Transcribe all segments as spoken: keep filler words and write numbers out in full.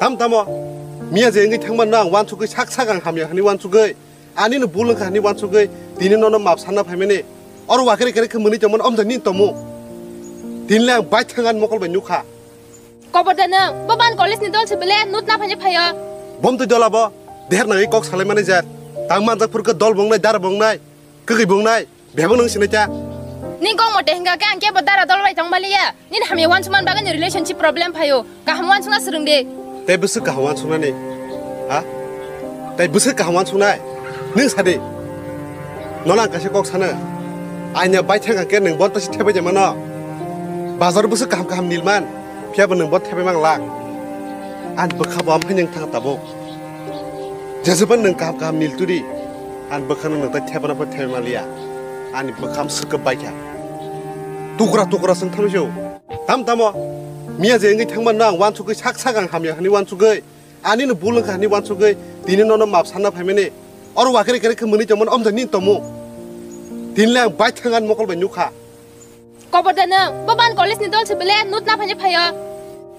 Tam tamo, miya je wngwi thangmano ang uansugwi sak sak ang hamya hwnwi uansugwi, ani no bul wngkha hwnwi uansugwi, tini nono map sanna phaimani. Oro wakere kere khe mwnwi tongmani omjani tomo. Tini le ang bai thang ani mokol bai nukha. Kobor da nwng, bo ban college ni dol se bele nut na phanya phayo. Bom twi dola bo, deher nangwi kok salai mani jar. Tang manjak phur khe dol bongnai, dar bongnai, kwgwi bongnai, bebak nwng sinai ta. Ni gong mote hinga khe ang kebo dara dol bai tong baliya. Nini hamya uansukmani bagwi ni relationship problem phaio. Kaham uansukna swrwng de. Tei bwswk kaham uansuknani? Ha? Tei bwswk kaham uansuknai? Nwng sa di. Nono ang kaisa kok sano. Aina bai thang khe nwng bo tasi thebai de mano. Bazar bwswk kaham kaham nil man. Phiya bo nwng bo thebai mang lak. Ang bwkha bo amphai nwng thang tabuk. Jesuban nwng kaham kaham nil turi. Ang bwkha nwng nwng tai thebana pho thebai maliya. Ani bwkham swk bai kha. Tukra tukra sung thamsio. Tam tamo, miya je wngwi thangmano ang uansugwi sak sak ang hamya hwnwi uansugwi, ani no bul wngkha hwnwi uansugwi, tini nono map sanna phaimani. Oro wakere kere khe mwnwi tongmani omjani tomo. Tini le ang bai thang ani mokol bai nukha. Kobor da nwng, bo ban college ni dol se bele nut na phanya phayo.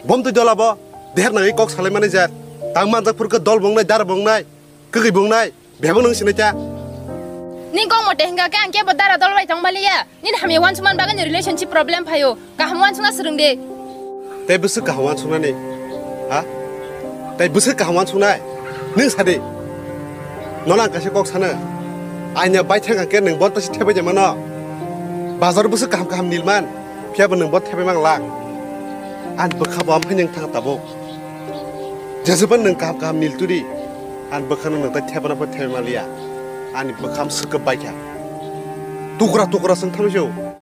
Bom twi dola bo, deher nangwi kok salai mani jar. Tang manjak phur khe dol bongnai, dar bongnai, kwgwi bongnai. Bebak nwng sinai ta. Ni gong mote hinga khe ang kebo dara dol bai tong baliya. Nini hamya uansukmani bagwi ni relationship problem phaio. Kaham uansukna swrwng de. Tei bwswk kaham uansuknani? Ha? Tei bwswk kaham uansuknai? Nwng sa di. Nono ang kaisa kok sano. Aina bai thang khe nwng bo tasi thebai de mano. Bazar bwswk kaham kaham nil man. Phiya bo nwng bo thebai mang lak. Ang bwkha bo amphai nwng thang tabuk. Jesuban nwng kaham kaham nil turi, ani bwkhano nwng tai thepana pho thepai maliya, ani bwkham swk bai kha. Tukra tukra sung thamsio.